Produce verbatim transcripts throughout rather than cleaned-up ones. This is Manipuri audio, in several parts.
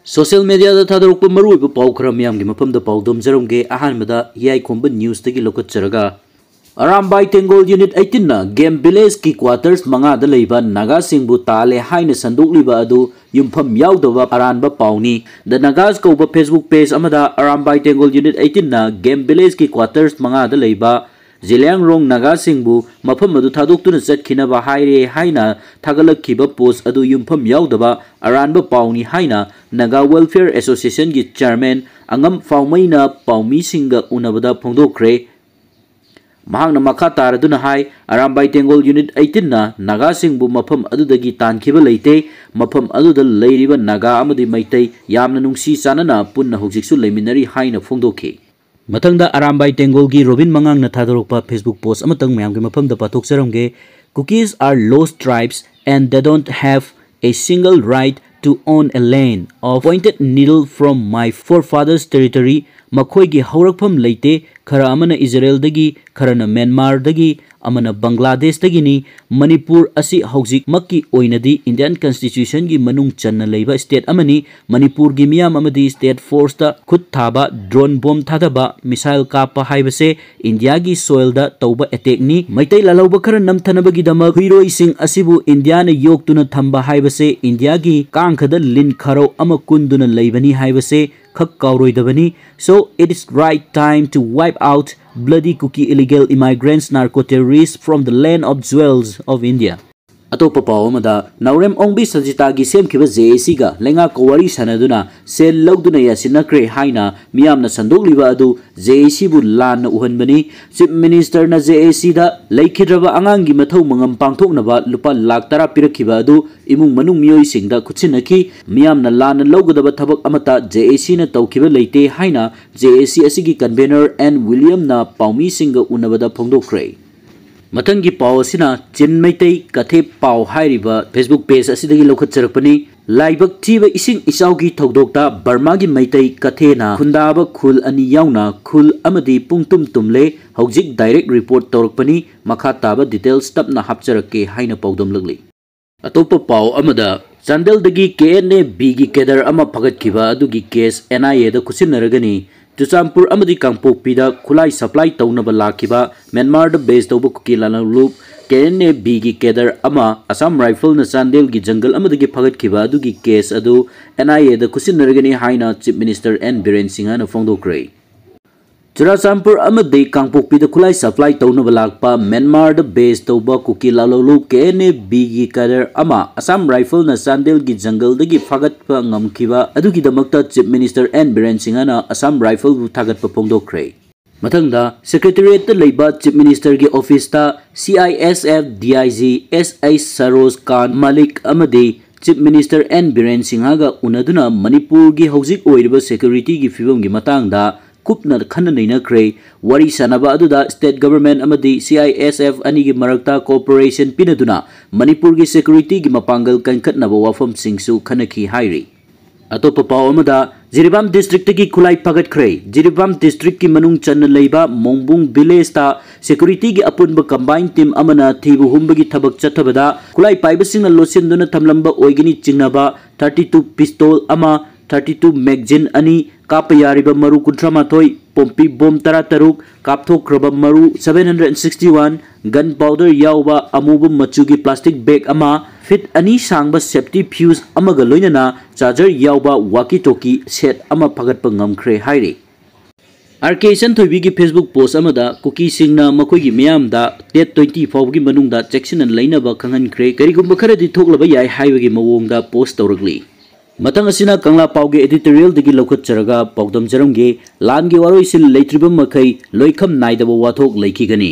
Social mediaꯗ ꯊꯥꯗꯣꯔꯛꯄ ꯃꯔꯨꯑꯣꯏꯕ ꯄꯥꯎ ꯈꯔ ꯃꯌꯥꯝꯒꯤ ꯃꯐꯝꯗ ꯄꯥꯎꯗꯝꯖꯔꯝꯒꯦ꯫ ꯑꯍꯥꯟꯕꯗ ꯍꯤꯌꯥꯏꯈꯣꯝꯕ newsꯇꯒꯤ ꯂꯧꯈꯠꯆꯔꯒ, ꯑꯔꯥꯝꯕꯥꯏ ꯇꯦꯡꯒꯣꯜ unit eighteenꯅ game villageꯀꯤ quarters ꯃꯉꯥꯗ ꯂꯩꯕ ꯅꯥꯒꯥꯁꯤꯡꯕꯨ ꯇꯥꯜꯂꯦ ꯍꯥꯏꯅ ꯁꯟꯗꯣꯛꯂꯤꯕ ꯑꯗꯨ ꯌꯨꯝꯐꯝ ꯌꯥꯎꯗꯕ ꯑꯔꯥꯟꯕ ꯄꯥꯎꯅꯤ꯫ The Nagas ꯀꯧꯕ Facebook page ꯑꯃꯗ ꯑꯔꯥꯝꯕꯥꯏ ꯇꯦꯡꯒꯣꯜ unit eighteenꯅ game villageꯀꯤ quarters ꯃꯉꯥꯗ ꯂꯩꯕ ꯖꯤꯂꯤꯌꯥꯡꯔꯣꯡ ꯅꯥꯒꯥꯁꯤꯡꯕꯨ ꯃꯐꯝ ꯑꯗꯨ ꯊꯥꯗꯣꯛꯇꯨꯅ ꯆꯠꯈꯤꯅꯕ ꯍꯥꯏꯔꯦ ꯍꯥꯏꯅ ꯊꯥꯒꯠꯂꯛꯈꯤꯕ post ꯑꯗꯨ ꯌꯨꯝꯐꯝ ꯌꯥꯎꯗꯕ ꯑꯔꯥꯟꯕ ꯄꯥꯎꯅꯤ ꯍꯥꯏꯅ Naga Welfare Associationꯒꯤ chairman ꯑꯉꯝ ꯐꯥꯎꯃꯩꯅ ꯄꯥꯎꯃꯤꯁꯤꯡꯒ ꯎꯅꯕꯗ ꯐꯣꯡꯗꯣꯛꯈ꯭ꯔꯦ꯫ ꯃꯍꯥꯛꯅ ꯃꯈꯥ ꯇꯥꯔꯗꯨꯅ ꯍꯥꯏ, ꯑꯔꯥꯝꯕꯥꯏ ꯇꯦꯡꯒꯣꯜ unit eighteenꯅ ꯅꯥꯒꯥꯁꯤꯡꯕꯨ ꯃꯐꯝ ꯑꯗꯨꯗꯒꯤ ꯇꯥꯟꯈꯤꯕ ꯂꯩꯇꯦ꯫ ꯃꯐꯝ ꯑꯗꯨꯗ ꯂꯩꯔꯤꯕ ꯅꯥꯒꯥ ꯑꯃꯗꯤ ꯃꯩꯇꯩ ꯌꯥꯝꯅ ꯅꯨꯡꯁꯤ ꯆꯥꯟꯅꯅ ꯄꯨꯟꯅ ꯍꯧꯖꯤꯛꯁꯨ ꯂꯩꯃꯤꯟꯅꯔꯤ ꯍꯥꯏꯅ ꯐꯣꯡꯗꯣꯛꯈꯤ꯫ ꯃꯊꯪꯗ ꯑꯔꯥꯝꯕꯥꯏ ꯇꯦꯡꯒꯣꯜꯒꯤ ꯔꯣꯕꯤꯟ ꯃꯉꯥꯡꯅ ꯊꯥꯗꯣꯔꯛꯄ Facebook post ꯑꯃꯇꯪ ꯃꯌꯥꯝꯒꯤ ꯃꯐꯝꯗ ꯄꯥꯊꯣꯛꯆꯔꯝꯒꯦ꯫ Kukis are lost tribes and they don't have a single right to own a land of pointed needle from my forefathers' territory꯫ ꯃꯈꯣꯏꯒꯤ ꯍꯧꯔꯛꯐꯝ ꯂꯩꯇꯦ꯫ ꯈꯔ ꯑꯃꯅ ꯏꯖꯔꯦꯜꯗꯒꯤ, ꯈꯔꯅ ꯃ꯭ꯌꯥꯟꯃꯥꯔꯗꯒꯤ, ꯑꯃꯅ ꯕꯪꯒ꯭ꯂꯥꯗꯦꯁꯇꯒꯤꯅꯤ꯫ ꯃꯅꯤꯄꯨꯔ ꯑꯁꯤ ꯍꯧꯖꯤꯛꯃꯛꯀꯤ ꯑꯣꯏꯅꯗꯤ Indian Constitutionꯒꯤ ꯃꯅꯨꯡ ꯆꯟꯅ ꯂꯩꯕ state ꯑꯃꯅꯤ꯫ ꯃꯅꯤꯄꯨꯔꯒꯤ ꯃꯤꯌꯥꯝ ꯑꯃꯗꯤ state forceꯇ ꯈꯨꯠ ꯊꯥꯕ, drone bomb ꯊꯥꯗꯕ, missile ꯀꯥꯞꯄ ꯍꯥꯏꯕꯁꯦ ꯏꯟꯗꯤꯌꯥꯒꯤ soilꯗ ꯇꯧꯕ attackꯅꯤ꯫ ꯃꯩꯇꯩ ꯂꯥꯜꯍꯧꯕ ꯈꯔ ꯅꯝꯊꯅꯕꯒꯤꯗꯃꯛ ꯍꯨꯏꯔꯣꯏꯁꯤꯡ ꯑꯁꯤꯕꯨ ꯏꯟꯗꯤꯌꯥꯅ ꯌꯣꯛꯇꯨꯅ ꯊꯝꯕ ꯍꯥꯏꯕꯁꯦ ꯏꯟꯗꯤꯌꯥꯒꯤ ꯀꯥꯡꯈꯗ ꯂꯤꯟ ꯈꯥꯔꯧ ꯑꯃ ꯀꯨꯟꯗꯨꯅ ꯂꯩꯕꯅꯤ ꯍꯥꯏꯕꯁꯦ ꯈꯛ ꯀꯥꯎꯔꯣꯏꯗꯕꯅꯤ꯫ So it is right time to wipe out bloody Kuki illegal immigrants, narco terrorists from the land of jewels of India꯫ ꯑꯇꯣꯞꯄ ꯄꯥꯎ ꯑꯃꯗ, ꯅꯥꯎꯔꯦꯝ ꯑꯣꯡꯕꯤ ꯁꯖꯤꯇꯥꯒꯤ ꯁꯦꯝꯈꯤꯕ JACꯒ ꯂꯩꯉꯥꯛꯀ ꯋꯥꯔꯤ ꯁꯥꯟꯅꯗꯨꯅ ꯁꯦꯜ ꯂꯧꯗꯨꯅ ꯌꯥꯁꯤꯟꯅꯈ꯭ꯔꯦ ꯍꯥꯏꯅ ꯃꯤꯌꯥꯝꯅ ꯁꯟꯗꯣꯛꯂꯤꯕ ꯑꯗꯨ JACꯕꯨ ꯂꯥꯟꯅ ꯎꯍꯟꯕꯅꯤ꯫ Chief Ministerꯅ JACꯗ ꯂꯩꯈꯤꯗ꯭ꯔꯕ ꯑꯉꯥꯡꯒꯤ ꯃꯊꯧ ꯃꯉꯝ ꯄꯥꯡꯊꯣꯛꯅꯕ ꯂꯨꯄꯥ ꯂꯥꯈ ꯇꯔꯥ ꯄꯤꯔꯛꯈꯤꯕ ꯑꯗꯨ ꯏꯃꯨꯡ ꯃꯅꯨꯡ ꯃꯤꯑꯣꯏꯁꯤꯡꯗ ꯈꯨꯠꯁꯤꯟꯅꯈꯤ꯫ ꯃꯤꯌꯥꯝꯅ ꯂꯥꯟꯅ ꯂꯧꯒꯗꯕ ꯊꯕꯛ ꯑꯃꯠꯇ JACꯅ ꯇꯧꯈꯤꯕ ꯂꯩꯇꯦ ꯍꯥꯏꯅ JAC ꯑꯁꯤꯒꯤ convener ꯑꯦꯟ ꯋꯤꯂꯤꯌꯝꯅ ꯄꯥꯎꯃꯤꯁꯤꯡꯒ ꯎꯅꯕꯗ ꯐꯣꯡꯗꯣꯛꯈ꯭ꯔꯦ꯫ ꯃꯊꯪꯒꯤ ꯄꯥꯎ ꯑꯁꯤꯅ ꯆꯤꯟ ꯃꯩꯇꯩ ꯀꯊꯦ ꯄꯥꯎ ꯍꯥꯏꯔꯤꯕ Facebook page ꯑꯁꯤꯗꯒꯤ ꯂꯧꯈꯠꯆꯔꯛꯄꯅꯤ꯫ ꯂꯥꯏꯕꯛ ꯊꯤꯕ ꯏꯁꯤꯡ ꯏꯆꯥꯎꯒꯤ ꯊꯧꯗꯣꯛꯇ ꯕꯔꯃꯥꯒꯤ ꯃꯩꯇꯩ ꯀꯊꯦꯅ ꯈꯨꯟꯗꯥꯕ ꯈꯨꯜ ꯑꯅꯤ ꯌꯥꯎꯅ ꯈꯨꯜ ꯑꯃꯗꯤ ꯄꯨꯡꯇꯨꯝ ꯇꯨꯝꯂꯦ꯫ ꯍꯧꯖꯤꯛ direct report ꯇꯧꯔꯛꯄꯅꯤ꯫ ꯃꯈꯥ ꯇꯥꯕ details ꯇꯞꯅ ꯍꯥꯞꯆꯔꯛꯀꯦ ꯍꯥꯏꯅ ꯄꯥꯎꯗꯝꯂꯛꯂꯤ꯫ ꯑꯇꯣꯞꯄ ꯄꯥꯎ ꯑꯃꯗ, ꯆꯥꯟꯗꯦꯜꯗꯒꯤ ꯀꯦ ꯑꯦꯟ ꯑꯦ ꯕꯤꯒꯤ ꯀꯦꯗꯔ ꯑꯃ ꯐꯒꯠꯈꯤꯕ ꯑꯗꯨꯒꯤ ꯀꯦꯁ ꯑꯦꯟ ꯑꯥꯏ ꯑꯦꯗ ꯈꯨꯠꯁꯤꯟꯅꯔꯒꯅꯤ꯫ ꯆꯨꯔꯆꯥꯟꯄꯨꯔ ꯑꯃꯗꯤ ꯀꯥꯡꯄꯣꯛꯄꯤꯗ ꯈꯨꯠꯂꯥꯏ ꯁꯄ꯭ꯂꯥꯏ ꯇꯧꯅꯕ ꯂꯥꯛꯈꯤꯕ ꯃ꯭ꯌꯥꯟꯃꯥꯔꯗ ꯕꯦꯁ ꯇꯧꯕ ꯀꯨꯀꯤ ꯂꯥꯂꯣꯡꯂꯨꯞ ꯀꯦ ꯑꯦꯟ ꯑꯦ ꯕꯤꯒꯤ ꯀꯦꯗꯔ ꯑꯃ ꯑꯁꯥꯝ ꯔꯥꯏꯐꯜꯅ ꯆꯥꯟꯗꯦꯜꯒꯤ ꯖꯪꯒꯜ ꯑꯃꯗꯒꯤ ꯐꯒꯠꯈꯤꯕ ꯑꯗꯨꯒꯤ ꯀꯦꯁ ꯑꯗꯨ ꯑꯦꯟ ꯑꯥꯏ ꯑꯦꯗ ꯈꯨꯠꯁꯤꯟꯅꯔꯒꯅꯤ ꯍꯥꯏꯅ ꯆꯤꯐ ꯃꯤꯅꯤꯁꯇꯔ ꯑꯦꯟ ꯕꯤꯔꯦꯟ ꯁꯤꯡꯍꯅ ꯐꯣꯡꯗꯣꯛꯈ꯭ꯔꯦ꯫ ꯆꯨꯔꯥꯆꯥꯟꯄꯨꯔ ꯑꯃꯗꯤ ꯀꯥꯡꯄꯣꯛꯄꯤꯗ ꯈꯨꯠꯂꯥꯏ ꯁꯄ꯭ꯂꯥꯏ ꯇꯧꯅꯕ ꯂꯥꯛꯄ ꯃ꯭ꯌꯥꯟꯃꯥꯔꯗ ꯕꯦꯁ ꯇꯧꯕ ꯀꯨꯀꯤ ꯂꯥꯂꯣꯡꯂꯨꯞ ꯀꯦ ꯑꯦꯟ ꯑꯦ ꯕꯤꯒꯤ ꯀꯦꯗꯔ ꯑꯃ ꯑꯁꯥꯝ ꯔꯥꯏꯐꯜꯅ ꯆꯥꯟꯗꯦꯜꯒꯤ ꯖꯪꯒꯜꯗꯒꯤ ꯐꯥꯒꯠꯄ ꯉꯝꯈꯤꯕ ꯑꯗꯨꯒꯤꯗꯃꯛꯇ ꯆꯤꯐ ꯃꯤꯅꯤꯁꯇꯔ ꯑꯦꯟ ꯕꯤꯔꯦꯟ ꯁꯤꯡꯍꯅ ꯑꯁꯥꯝ ꯔꯥꯏꯐꯜꯕꯨ ꯊꯥꯒꯠꯄ ꯐꯣꯡꯗꯣꯛꯈ꯭ꯔꯦ꯫ ꯃꯊꯪꯗ ꯁꯦꯀ꯭ꯔꯦꯇꯦꯔꯤꯌꯦꯠꯇ ꯂꯩꯕ ꯆꯤꯐ ꯃꯤꯅꯤꯁꯇꯔꯒꯤ ꯑꯣꯐꯤꯁꯇ C I S F D I G S H Saroj ꯀꯥꯟ ꯃꯥꯂꯤꯛ ꯑꯃꯗꯤ ꯆꯤꯐ ꯃꯤꯅꯤꯁꯇꯔ ꯑꯦꯟ ꯕꯤꯔꯦꯟ ꯁꯤꯡꯍꯒ ꯎꯅꯗꯨꯅ ꯃꯅꯤꯄꯨꯔꯒꯤ ꯍꯧꯖꯤꯛ ꯑꯣꯏꯔꯤꯕ ꯁꯦꯀ꯭ꯌꯨꯔꯤꯇꯤꯒꯤ ꯐꯤꯕꯝꯒꯤ ꯃꯇꯥꯡꯗ ꯀꯨꯞꯅ ꯈꯟꯅ ꯅꯩꯅꯈ꯭ꯔꯦ꯫ ꯋꯥꯔꯤ ꯁꯥꯟꯅꯕ ꯑꯗꯨꯗ ꯁ꯭ꯇꯦꯠ ꯒꯚꯔꯟꯃꯦꯟꯠ ꯑꯃꯗꯤ ꯁꯤ ꯑꯥꯏ ꯑꯦꯁ ꯑꯦꯐ ꯑꯅꯤꯒꯤ ꯃꯔꯛꯇ ꯀꯣꯑꯣꯄꯔꯦꯁꯟ ꯄꯤꯅꯗꯨꯅ ꯃꯅꯤꯄꯨꯔꯒꯤ ꯁꯦꯀ꯭ꯌꯨꯔꯤꯇꯤꯒꯤ ꯃꯄꯥꯡꯒꯜ ꯀꯟꯈꯠꯅꯕ ꯋꯥꯐꯝꯁꯤꯡꯁꯨ ꯈꯟꯅꯈꯤ ꯍꯥꯏꯔꯤ꯫ ꯑꯇꯣꯞꯄ ꯄꯥꯎ ꯑꯃꯗ, ꯖꯤꯔꯤꯕꯥꯝ ꯗꯤꯁꯇ꯭ꯔꯤꯛꯇꯒꯤ ꯈꯨꯠꯂꯥꯏ ꯐꯥꯒꯠꯈ꯭ꯔꯦ꯫ ꯖꯤꯔꯤꯕꯥꯝ ꯗꯤꯁꯇ꯭ꯔꯤꯛꯀꯤ ꯃꯅꯨꯡ ꯆꯟꯅ ꯂꯩꯕ ꯃꯣꯡꯕꯨꯡ ꯚꯤꯂꯦꯖꯇ ꯁꯦꯀ꯭ꯌꯨꯔꯤꯇꯤꯒꯤ ꯑꯄꯨꯟꯕ ꯀꯝꯕꯥꯏꯟ ꯇꯤꯝ ꯑꯃꯅ ꯊꯤꯕ ꯍꯨꯝꯕꯒꯤ ꯊꯕꯛ ꯆꯠꯊꯕꯗ ꯈꯨꯠꯂꯥꯏ ꯄꯥꯏꯕꯁꯤꯡꯅ ꯂꯣꯠꯁꯤꯟꯗꯨꯅ ꯊꯝꯂꯝꯕ ꯑꯣꯏꯒꯅꯤ ꯆꯤꯡꯅꯕ ꯊꯥꯔꯇꯤ ꯇꯨ ꯄꯤꯁꯇꯣꯜ ꯑꯃ, ꯊꯥꯔꯇꯤ ꯇꯨ ꯃꯦꯒꯖꯤꯟ ꯑꯅꯤ, ꯀꯥꯞꯄ ꯌꯥꯔꯤꯕ ꯃꯔꯨ ꯀꯨꯟꯊ꯭ꯔꯥ ꯃꯥꯊꯣꯏ, ꯄꯣꯝꯄꯤ ꯕꯣꯝ ꯇꯔꯥ ꯇꯔꯨꯛ, ꯀꯥꯞꯊꯣꯛꯈ꯭ꯔꯕ ꯃꯔꯨ seven hundred sixty one, gun powder ꯌꯥꯎꯕ ꯑꯃꯨꯕ ꯃꯆꯨꯒꯤ plastic bag ꯑꯃ, ꯐꯤꯠ ꯑꯅꯤ ꯁꯥꯡꯕ safety fuse ꯑꯃꯒ ꯂꯣꯏꯅꯅ charger ꯌꯥꯎꯕ walkie talkie set ꯑꯃ ꯐꯥꯒꯠꯄ ꯉꯝꯈ꯭ꯔꯦ ꯍꯥꯏꯔꯤ꯫ ꯑꯥꯔ ꯀꯦ ꯏꯆꯟꯊꯣꯏꯕꯤꯒꯤ Facebook post ꯑꯃꯗ ꯀꯨꯀꯤꯁꯤꯡꯅ ꯃꯈꯣꯏꯒꯤ ꯃꯤꯌꯥꯝꯗ date twenty ꯐꯥꯎꯕꯒꯤ ꯃꯅꯨꯡꯗ ꯆꯦꯛꯁꯤꯟꯅ ꯂꯩꯅꯕ ꯈꯪꯍꯟꯈ꯭ꯔꯦ, ꯀꯔꯤꯒꯨꯝꯕ ꯈꯔꯗꯤ ꯊꯣꯛꯂꯕ ꯌꯥꯏ ꯍꯥꯏꯕꯒꯤ ꯃꯑꯣꯡꯗ post ꯇꯧꯔꯛꯂꯤ꯫ ꯃꯊꯪ ꯑꯁꯤꯅ ꯀꯪꯂꯥ ꯄꯥꯎꯒꯤ editorialꯗꯒꯤ ꯂꯧꯈꯠꯆꯔꯒ ꯄꯥꯎꯗꯝꯖꯔꯝꯒꯦ꯫ ꯂꯥꯟꯒꯤ ꯋꯥꯔꯣꯏꯁꯤꯟ ꯂꯩꯇ꯭ꯔꯤꯕ ꯃꯈꯩ ꯂꯣꯏꯈꯝ ꯅꯥꯏꯗꯕ ꯋꯥꯊꯣꯛ ꯂꯩꯈꯤꯒꯅꯤ꯫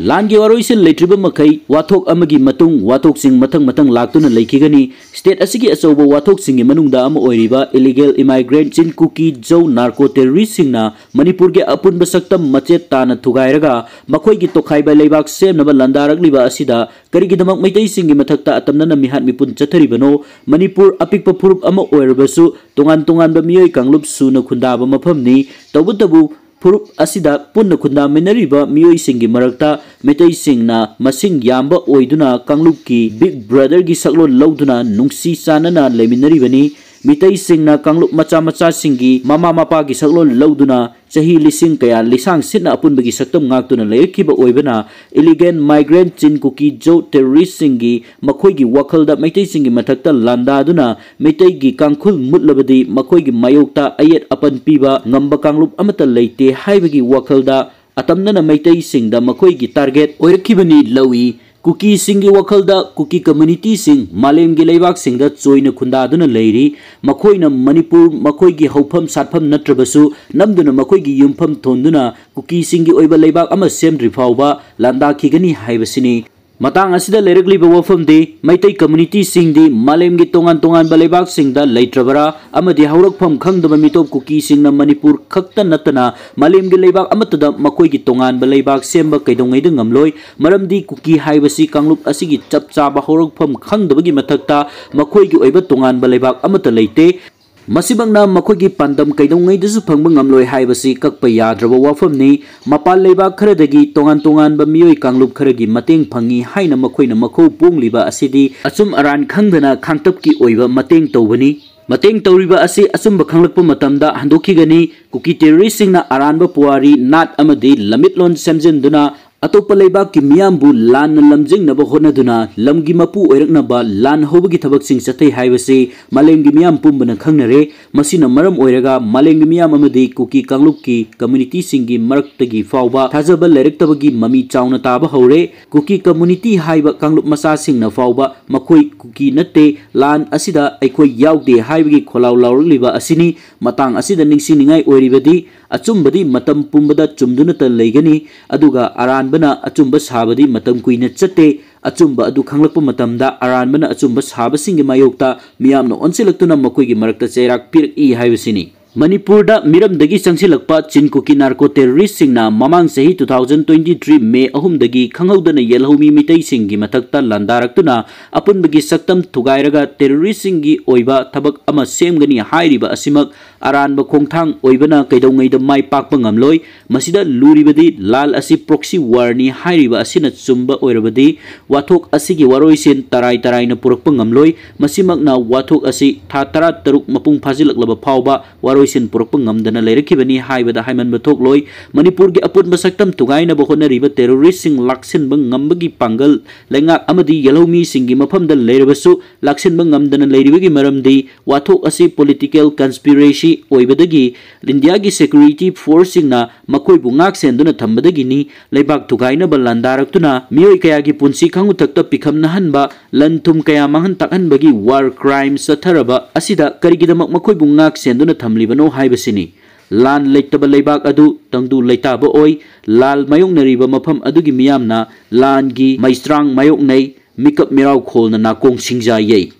ꯂꯥꯟꯒꯤ ꯋꯥꯔꯣꯏꯁꯤꯟ ꯂꯩꯇ꯭ꯔꯤꯕ ꯃꯈꯩ ꯋꯥꯊꯣꯛ ꯑꯃꯒꯤ ꯃꯇꯨꯡ ꯋꯥꯊꯣꯛꯁꯤꯡ ꯃꯊꯪ ꯃꯊꯪ ꯂꯥꯛꯇꯨꯅ ꯂꯩꯈꯤꯒꯅꯤ꯫ State ꯑꯁꯤꯒꯤ ꯑꯆꯧꯕ ꯋꯥꯊꯣꯛꯁꯤꯡꯒꯤ ꯃꯅꯨꯡꯗ ꯑꯃ ꯑꯣꯏꯔꯤꯕ illegal immigrant ꯆꯤꯟ ꯀꯨꯀꯤ ꯖꯧ narco terroristꯁꯤꯡꯅ ꯃꯅꯤꯄꯨꯔꯒꯤ ꯑꯄꯨꯟꯕ ꯁꯛꯇꯝ ꯃꯆꯦꯠ ꯇꯥꯅ ꯊꯨꯒꯥꯏꯔꯒ ꯃꯈꯣꯏꯒꯤ ꯇꯣꯈꯥꯏꯕ ꯂꯩꯕꯥꯛ ꯁꯦꯝꯅꯕ ꯂꯥꯟꯗꯥꯔꯛꯂꯤꯕ ꯑꯁꯤꯗ ꯀꯔꯤꯒꯤꯗꯃꯛ ꯃꯩꯇꯩꯁꯤꯡꯒꯤ ꯃꯊꯛꯇ ꯑꯇꯝꯅꯅ ꯃꯤꯍꯥꯠ ꯃꯤꯄꯨꯟ ꯆꯠꯊꯔꯤꯕꯅꯣ? ꯃꯅꯤꯄꯨꯔ ꯑꯄꯤꯛꯄ ꯐꯨꯔꯨꯞ ꯑꯃ ꯑꯣꯏꯔꯕꯁꯨ ꯇꯣꯉꯥꯟ ꯇꯣꯉꯥꯟꯕ ꯃꯤꯑꯣꯏ ꯀꯥꯡꯂꯨꯞ ꯁꯨꯅ ꯈꯨꯟꯗꯥꯕ ꯃꯐꯝꯅꯤ꯫ ꯇꯧꯕꯇꯕꯨ ꯐꯨꯔꯨꯞ ꯑꯁꯤꯗ ꯄꯨꯟꯅ ꯈꯨꯟꯗꯥꯃꯤꯟꯅꯔꯤꯕ ꯃꯤꯑꯣꯏꯁꯤꯡꯒꯤ ꯃꯔꯛꯇ ꯃꯤꯇꯩꯁꯤꯡꯅ ꯃꯁꯤꯡ ꯌꯥꯝꯕ ꯑꯣꯏꯗꯨꯅ ꯀꯥꯡꯂꯨꯞꯀꯤ ꯕꯤꯒ ꯕ꯭ꯔꯗꯔꯒꯤ ꯁꯛꯂꯣꯟ ꯂꯧꯗꯨꯅ ꯅꯨꯡꯁꯤ ꯆꯥꯟꯅꯅ ꯂꯩꯃꯤꯟꯅꯔꯤꯕꯅꯤ꯫ ꯃꯤꯇꯩꯁꯤꯡꯅ ꯀꯥꯡꯂꯨꯞ ꯃꯆꯥ ꯃꯆꯥꯁꯤꯡꯒꯤ ꯃꯃꯥ ꯃꯄꯥꯒꯤ ꯁꯛꯂꯣꯟ ꯂꯧꯗꯨꯅ ꯆꯍꯤ ꯂꯤꯁꯤꯡ ꯀꯌꯥ ꯂꯤꯁꯥꯡ ꯁꯤꯠꯅ ꯑꯄꯨꯟꯕꯒꯤ ꯁꯛꯇꯝ ꯉꯥꯛꯇꯨꯅ ꯂꯩꯔꯛꯈꯤꯕ ꯑꯣꯏꯕꯅ, ꯏꯂꯤꯒꯦꯟ ꯃꯥꯏꯒ꯭ꯔꯦꯟꯠ ꯆꯤꯟ ꯀꯨꯀꯤ ꯖꯣ ꯇꯦꯔꯣꯔꯤꯁꯁꯤꯡꯒꯤ ꯃꯈꯣꯏꯒꯤ ꯋꯥꯈꯜꯗ ꯃꯩꯇꯩꯁꯤꯡꯒꯤ ꯃꯊꯛꯇ ꯂꯥꯟꯗꯥꯗꯨꯅ ꯃꯩꯇꯩꯒꯤ ꯀꯥꯡꯈꯨꯜ ꯃꯨꯠꯂꯕꯗꯤ ꯃꯈꯣꯏꯒꯤ ꯃꯥꯌꯣꯛꯇ ꯑꯌꯦꯠ ꯑꯄꯟ ꯄꯤꯕ ꯉꯝꯕ ꯀꯥꯡꯂꯨꯞ ꯑꯃꯠꯇ ꯂꯩꯇꯦ ꯍꯥꯏꯕꯒꯤ ꯋꯥꯈꯜꯗ ꯑꯇꯝꯅꯅ ꯃꯩꯇꯩꯁꯤꯡꯗ ꯃꯈꯣꯏꯒꯤ ꯇꯥꯔꯒꯦꯠ ꯑꯣꯏꯔꯛꯈꯤꯕꯅꯤ ꯂꯧꯏ꯫ ꯀꯨꯀꯤꯁꯤꯡꯒꯤ ꯋꯥꯈꯜꯗ ꯀꯨꯀꯤ ꯀꯝꯃ꯭ꯌꯨꯅꯤꯇꯤꯁꯤꯡ ꯃꯥꯂꯦꯝꯒꯤ ꯂꯩꯕꯥꯛꯁꯤꯡꯗ ꯆꯣꯏꯅ ꯈꯨꯟꯗꯥꯗꯨꯅ ꯂꯩꯔꯤ꯫ ꯃꯈꯣꯏꯅ ꯃꯅꯤꯄꯨꯔ ꯃꯈꯣꯏꯒꯤ ꯍꯧꯐꯝ ꯁꯥꯠꯐꯝ ꯅꯠꯇ꯭ꯔꯕꯁꯨ ꯅꯝꯗꯨꯅ ꯃꯈꯣꯏꯒꯤ ꯌꯨꯝꯐꯝ ꯊꯣꯟꯗꯨꯅ ꯀꯨꯀꯤꯁꯤꯡꯒꯤ ꯑꯣꯏꯕ ꯂꯩꯕꯥꯛ ꯑꯃ ꯁꯦꯝꯗ꯭ꯔꯤ ꯐꯥꯎꯕ ꯂꯥꯟꯗꯥꯈꯤꯒꯅꯤ ꯍꯥꯏꯕꯁꯤꯅꯤ꯫ ꯃꯇꯥꯡ ꯑꯁꯤꯗ ꯂꯩꯔꯛꯂꯤꯕ ꯋꯥꯐꯝꯗꯤ ꯃꯩꯇꯩ ꯀꯝꯃ꯭ꯌꯨꯅꯤꯇꯤꯁꯤꯡꯗꯤ ꯃꯥꯂꯦꯝꯒꯤ ꯇꯣꯉꯥꯟ ꯇꯣꯉꯥꯟꯕ ꯂꯩꯕꯥꯛꯁꯤꯡꯗ ꯂꯩꯇ꯭ꯔꯕꯔꯥ? ꯑꯃꯗꯤ ꯍꯧꯔꯛꯐꯝ ꯈꯪꯗꯕ ꯃꯤꯇꯣꯞ ꯀꯨꯀꯤꯁꯤꯡꯅ ꯃꯅꯤꯄꯨꯔ ꯈꯛꯇ ꯅꯠꯇꯅ ꯃꯥꯂꯦꯝꯒꯤ ꯂꯩꯕꯥꯛ ꯑꯃꯠꯇꯗ ꯃꯈꯣꯏꯒꯤ ꯇꯣꯉꯥꯟꯕ ꯂꯩꯕꯥꯛ ꯁꯦꯝꯕ ꯀꯩꯗꯧꯉꯩꯗ ꯉꯝꯂꯣꯏ꯫ ꯃꯔꯝꯗꯤ ꯀꯨꯀꯤ ꯍꯥꯏꯕꯁꯤ ꯀꯥꯡꯂꯨꯞ ꯑꯁꯤꯒꯤ ꯆꯞ ꯆꯥꯕ ꯍꯧꯔꯛꯐꯝ ꯈꯪꯗꯕꯒꯤ ꯃꯊꯛꯇ ꯃꯈꯣꯏꯒꯤ ꯑꯣꯏꯕ ꯇꯣꯉꯥꯟꯕ ꯂꯩꯕꯥꯛ ꯑꯃꯠꯇ ꯂꯩꯇꯦ꯫ ꯃꯁꯤꯃꯛꯅ ꯃꯈꯣꯏꯒꯤ ꯄꯥꯟꯗꯝ ꯀꯩꯗꯧꯉꯩꯗꯁꯨ ꯐꯪꯕ ꯉꯝꯂꯣꯏ ꯍꯥꯏꯕꯁꯤ ꯀꯛꯄ ꯌꯥꯗ꯭ꯔꯕ ꯋꯥꯐꯝꯅꯤ꯫ ꯃꯄꯥꯟ ꯂꯩꯕꯥꯛ ꯈꯔꯗꯒꯤ ꯇꯣꯉꯥꯟ ꯇꯣꯉꯥꯟꯕ ꯃꯤꯑꯣꯏ ꯀꯥꯡꯂꯨꯞ ꯈꯔꯒꯤ ꯃꯇꯦꯡ ꯐꯪꯏ ꯍꯥꯏꯅ ꯃꯈꯣꯏꯅ ꯃꯈꯧ ꯄꯣꯡꯂꯤꯕ ꯑꯁꯤꯗꯤ ꯑꯆꯨꯝ ꯑꯔꯥꯟ ꯈꯪꯗꯅ ꯈꯥꯡꯇꯞꯀꯤ ꯑꯣꯏꯕ ꯃꯇꯦꯡ ꯇꯧꯕꯅꯤ꯫ ꯃꯇꯦꯡ ꯇꯧꯔꯤꯕ ꯑꯁꯤ ꯑꯆꯨꯝꯕ ꯈꯪꯂꯛꯄ ꯃꯇꯝꯗ ꯍꯟꯗꯣꯛꯈꯤꯒꯅꯤ꯫ ꯀꯨꯀꯤ ꯇꯦꯔꯣꯔꯤꯁꯁꯤꯡꯅ ꯑꯔꯥꯟꯕ ꯄꯨꯋꯥꯔꯤ, ꯅꯥꯠ ꯑꯃꯗꯤ ꯂꯝꯃꯤꯠꯂꯣꯟ ꯁꯦꯝꯖꯤꯟꯗꯨꯅ ꯑꯇꯣꯞꯄ ꯂꯩꯕꯥꯛꯀꯤ ꯃꯤꯌꯥꯝꯕꯨ ꯂꯥꯟꯅ ꯂꯝꯖꯤꯡꯅꯕ ꯍꯣꯠꯅꯗꯨꯅ ꯂꯝꯒꯤ ꯃꯄꯨ ꯑꯣꯏꯔꯛꯅꯕ ꯂꯥꯟ ꯍꯧꯕꯒꯤ ꯊꯕꯛꯁꯤꯡ ꯆꯠꯊꯩ ꯍꯥꯏꯕꯁꯤ ꯃꯥꯂꯦꯝꯒꯤ ꯃꯤꯌꯥꯝ ꯄꯨꯝꯕꯅ ꯈꯪꯅꯔꯦ꯫ ꯃꯁꯤꯅ ꯃꯔꯝ ꯑꯣꯏꯔꯒ ꯃꯥꯂꯦꯝꯒꯤ ꯃꯤꯌꯥꯝ ꯑꯃꯗꯤ ꯀꯨꯀꯤ ꯀꯥꯡꯂꯨꯞꯀꯤ ꯀꯝꯃ꯭ꯌꯨꯅꯤꯇꯤꯁꯤꯡꯒꯤ ꯃꯔꯛꯇꯒꯤ ꯐꯥꯎꯕ ꯊꯥꯖꯕ ꯂꯩꯔꯛꯇꯕꯒꯤ ꯃꯃꯤ ꯆꯥꯎꯅ ꯇꯥꯕ ꯍꯧꯔꯦ꯫ ꯀꯨꯀꯤ ꯀꯝꯃ꯭ꯌꯨꯅꯤꯇꯤ ꯍꯥꯏꯕ ꯀꯥꯡꯂꯨꯞ ꯃꯆꯥꯁꯤꯡꯅ ꯐꯥꯎꯕ ꯃꯈꯣꯏ ꯀꯨꯀꯤ ꯅꯠꯇꯦ, ꯂꯥꯟ ꯑꯁꯤꯗ ꯑꯩꯈꯣꯏ ꯌꯥꯎꯗꯦ ꯍꯥꯏꯕꯒꯤ ꯈꯣꯜꯂꯥꯎ ꯂꯥꯎꯔꯛꯂꯤꯕ ꯑꯁꯤꯅꯤ꯫ ꯃꯇꯥꯡ ꯑꯁꯤꯗ ꯅꯤꯡꯁꯤꯡꯅꯤꯡꯉꯥꯏ ꯑꯣꯏꯔꯤꯕꯗꯤ ꯑꯆꯨꯝꯕꯗꯤ ꯃꯇꯝ ꯄꯨꯝꯕꯗ ꯆꯨꯝꯗꯨꯅꯇ ꯂꯩꯒꯅꯤ, ꯑꯗꯨꯒ ꯑꯔꯥꯟꯕꯅ ꯑꯆꯨꯝꯕ ꯁꯥꯕꯗꯤ ꯃꯇꯝ ꯀꯨꯏꯅ ꯆꯠꯇꯦ꯫ ꯑꯆꯨꯝꯕ ꯑꯗꯨ ꯈꯪꯂꯛꯄ ꯃꯇꯝꯗ ꯑꯔꯥꯟꯕꯅ ꯑꯆꯨꯝꯕ ꯁꯥꯕꯁꯤꯡꯒꯤ ꯃꯥꯌꯣꯛꯇ ꯃꯤꯌꯥꯝꯅ ꯑꯣꯟꯁꯤꯜꯂꯛꯇꯨꯅ ꯃꯈꯣꯏꯒꯤ ꯃꯔꯛꯇ ꯆꯩꯔꯥꯛ ꯄꯤꯔꯛꯏ ꯍꯥꯏꯕꯁꯤꯅꯤ꯫ ꯃꯅꯤꯄꯨꯔꯗ ꯃꯤꯔꯝꯗꯒꯤ ꯆꯪꯁꯤꯜꯂꯛꯄ ꯆꯤꯟ ꯀꯨꯀꯤ ꯅꯥꯔꯀꯣ ꯇꯦꯔꯣꯔꯤꯁꯁꯤꯡꯅ ꯃꯃꯥꯡ ꯆꯍꯤ two thousand twenty three May ꯑꯍꯨꯝꯗꯒꯤ ꯈꯪꯍꯧꯗꯅ ꯌꯦꯜꯍꯧꯃꯤ ꯃꯤꯇꯩꯁꯤꯡꯒꯤ ꯃꯊꯛꯇ ꯂꯥꯟꯗꯥꯔꯛꯇꯨꯅ ꯑꯄꯨꯟꯕꯒꯤ ꯁꯛꯇꯝ ꯊꯨꯒꯥꯏꯔꯒ ꯇꯦꯔꯣꯔꯤꯁꯁꯤꯡꯒꯤ ꯑꯣꯏꯕ ꯊꯕꯛ ꯑꯃ ꯁꯦꯝꯒꯅꯤ ꯍꯥꯏꯔꯤꯕ ꯑꯁꯤꯃꯛ ꯑꯔꯥꯟꯕ ꯈꯣꯡꯊꯥꯡ ꯑꯣꯏꯕꯅ ꯀꯩꯗꯧꯉꯩꯗ ꯃꯥꯏ ꯄꯥꯛꯄ ꯉꯝꯂꯣꯏ꯫ ꯃꯁꯤꯗ ꯂꯨꯔꯤꯕꯗꯤ ꯂꯥꯜ ꯑꯁꯤ proxy warꯅꯤ ꯍꯥꯏꯔꯤꯕ ꯑꯁꯤꯅ ꯆꯨꯝꯕ ꯑꯣꯏꯔꯕꯗꯤ ꯋꯥꯊꯣꯛ ꯑꯁꯤꯒꯤ ꯋꯥꯔꯣꯏꯁꯤꯟ ꯇꯔꯥꯏ ꯇꯔꯥꯏꯅ ꯄꯨꯔꯛꯄ ꯉꯝꯂꯣꯏ꯫ ꯃꯁꯤꯃꯛꯅ ꯋꯥꯊꯣꯛ ꯑꯁꯤ ꯊꯥ ꯇꯔꯥꯇꯔꯨꯛ ꯃꯄꯨꯡ ꯐꯥꯖꯤꯜꯂꯛꯂꯕ ꯐꯥꯎꯕ ꯋꯥꯔꯣꯏꯁꯤꯟ ꯄꯨꯔꯛꯄ ꯉꯝꯗꯅ ꯂꯩꯔꯛꯈꯤꯕꯅꯤ ꯍꯥꯏꯕꯗ ꯍꯥꯏꯃꯟꯕ ꯊꯣꯛꯂꯣꯏ꯫ ꯃꯅꯤꯄꯨꯔꯒꯤ ꯑꯄꯨꯟꯕ ꯁꯛꯇꯝ ꯊꯨꯒꯥꯏꯅꯕ ꯍꯣꯠꯅꯔꯤꯕ ꯇꯦꯔꯣꯔꯤꯁꯁꯤꯡ ꯂꯥꯛꯁꯤꯟꯕ ꯉꯝꯕꯒꯤ ꯄꯥꯡꯒꯜ ꯂꯩꯉꯥꯛ ꯑꯃꯗꯤ ꯌꯦꯜꯍꯧꯃꯤꯁꯤꯡꯒꯤ ꯃꯐꯝꯗ ꯂꯩꯔꯕꯁꯨ ꯂꯥꯛꯁꯤꯟꯕ ꯉꯝꯗꯅ ꯂꯩꯔꯤꯕꯒꯤ ꯃꯔꯝꯗꯤ ꯋꯥꯊꯣꯛ ꯑꯁꯤ political conspiracy ꯑꯣꯏꯕꯗꯒꯤ ꯏꯟꯗꯤꯌꯥꯒꯤ security forceꯁꯤꯡꯅ ꯃꯈꯣꯏꯕꯨ ꯉꯥꯛ ꯁꯦꯟꯗꯨꯅ ꯊꯝꯕꯗꯒꯤꯅꯤ꯫ ꯂꯩꯕꯥꯛ ꯊꯨꯒꯥꯏꯅꯕ ꯂꯥꯟꯗꯥꯔꯛꯇꯨꯅ ꯃꯤꯑꯣꯏ ꯀꯌꯥꯒꯤ ꯄꯨꯟꯁꯤ ꯈꯪꯎꯊꯛꯇ ꯄꯤꯈꯝꯅꯍꯟꯕ, ꯂꯟ ꯊꯨꯝ ꯀꯌꯥ ꯃꯥꯡꯍꯟ ꯇꯥꯛꯍꯟꯕꯒꯤ war crime ꯆꯠꯊꯔꯕ ꯑꯁꯤꯗ ꯀꯔꯤꯒꯤꯗꯃꯛ ꯃꯈꯣꯏꯕꯨ ꯉꯥꯛ ꯁꯦꯟꯗꯨꯅ ꯊꯝꯂꯤꯕꯅꯣ ꯍꯥꯏꯕꯁꯤꯅꯤ꯫ ꯂꯥꯟ ꯂꯩꯇꯕ ꯂꯩꯕꯥꯛ ꯑꯗꯨ ꯇꯪꯗꯨ ꯂꯩꯇꯥꯕ ꯑꯣꯏ꯫ ꯂꯥꯟ ꯃꯥꯌꯣꯛꯅꯔꯤꯕ ꯃꯐꯝ ꯑꯗꯨꯒꯤ ꯃꯤꯌꯥꯝꯅ ꯂꯥꯟꯒꯤ ꯃꯩꯁ꯭ꯔꯥꯡ ꯃꯥꯌꯣꯛꯅꯩ꯫ ꯃꯤꯀꯞ ꯃꯤꯔꯥꯎ ꯈꯣꯜꯅ ꯅꯥꯀꯣꯡ ꯁꯤꯡꯖꯥ ꯌꯩ꯫